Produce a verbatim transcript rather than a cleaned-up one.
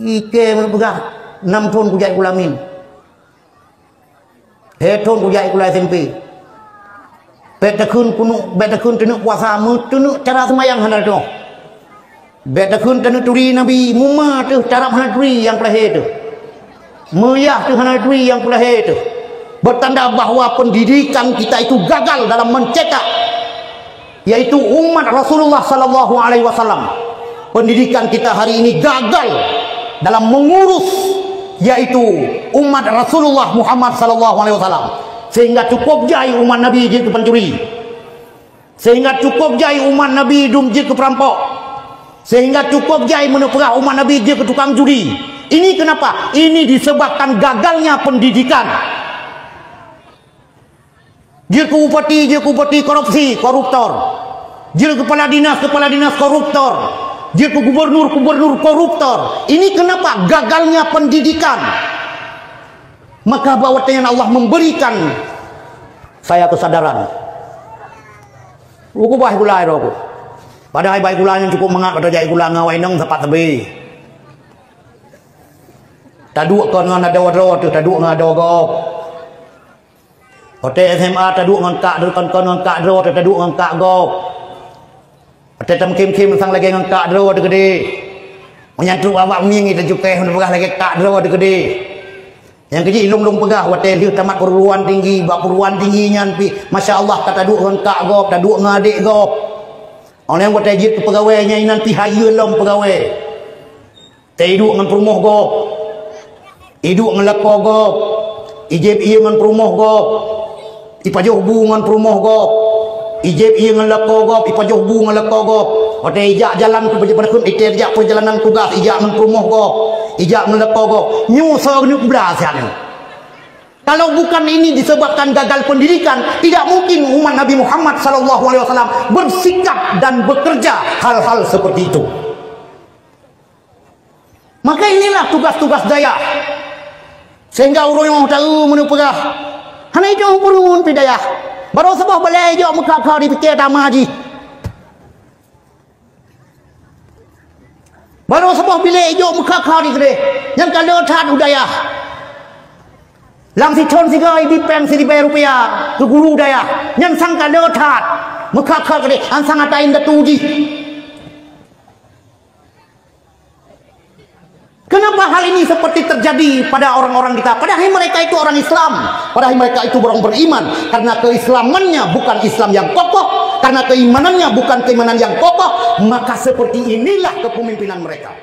Ikée meupeugah, nam thon kujak sikula min. Lhée thon kujak sikula S M P. Bék takheun keuneuk, bék takheun teuneuk puasa, meuteuneuk cara seumayang hana teuh. Bék takheun teuneuk turi Nabi, meuma teuh tarab hana turi nyang peulahé teuh. Meuyah teuh hana turi nyang peulahé teuh. Bertanda bahwa pendidikan kita itu gagal dalam mencetak yaitu umat Rasulullah sallallahu alaihi wasallam. Pendidikan kita hari ini gagal dalam mengurus, yaitu umat Rasulullah Muhammad sallallahu alaihi wasallam. Sehingga cukup jai umat Nabi jeuet keu pancuri. Sehingga cukup jai umat Nabi dum jeuet keu perampok. Sehingga cukup jai meuneuk peugah umat Nabi jeuet keu tukang judi. Ini kenapa? Ini disebabkan gagalnya pendidikan. Jeuet keu bupati, jeuet keu bupati korupsi, koruptor. Jeuet keu kepala dinas, kepala dinas koruptor. Jeuet keu gubernur, gubernur koruptor. Ini kenapa? Gagalnya pendidikan. Maka bak watée nyan Allah memberikan saya kesadaran. Uku bah gula droe ku. Padahai bai gula nyang cukup mangat, pada jai gula ngon awai nong sapat teubi. Taduek kon ngon adoe droe teuh, taduek ngon adoe gob. Watée S M A taduek ngon kak droe, kon, kon ngon kak droe teuh, taduek ngon kak gob. Watée tameukhém-khém sang lagée ngon kak droe teuh keudeh. Meunyan trok awak mieng tacukéh meupeugah lagée kak droe teuh keudeh. Nyang keujih lôn-lôn peugah watée lheueh tamat perguruan tinggi, bak perguruan tinggi nyan pih, masya Allah, ka taduek ngon kak gob, taduek ngon adek gob. Óh lheueh watée jeuet keu peugawée nyan inan pih hayeue lom peugawée. Teuiduek ngon peurumoh gob, iduek ngon lakoe gob, ijieb ié ngon peurumoh gob, ipajoh bu ngon peurumoh gob, ijieb ié ngon lakoe gob, ipajoh bu ngon lakoe gob. Watée ijak jalan keu peujalanan, itée ijak peujalanan tugas, ijak ngon peurumoh gob, ijak ngon lakoe gob. Nyoe soe geuneuk blah siat nyoe. Kalau bukan ini disebabkan gagal pendidikan, tidak mungkin umat Nabi Muhammad sallallahu alaihi wasallam bersikap dan bekerja hal-hal seperti itu. Maka inilah tugas-tugas dayah. Sehingga ureuëng nyang taeu meunyoe peugah, hana ijok peurumun pih dayah. Barô saboh balée ijok meuka-ka dipike tama jih. Barô saboh bilék ijok meuka-ka di keudeh. Nyan ka le that u dayah. Lam sithon sigoe ibi péng siribée rupiah keu guru dayah. Nyan sang ka le that. Meuka-ka keudeh, an sang ata indatu jih. Kenapa hal ini seperti terjadi pada orang-orang kita? Padahal mereka itu orang Islam, padahal mereka itu orang beriman. Karena keislamannya bukan Islam yang kokoh, karena keimanannya bukan keimanan yang kokoh, maka seperti inilah kepemimpinan mereka.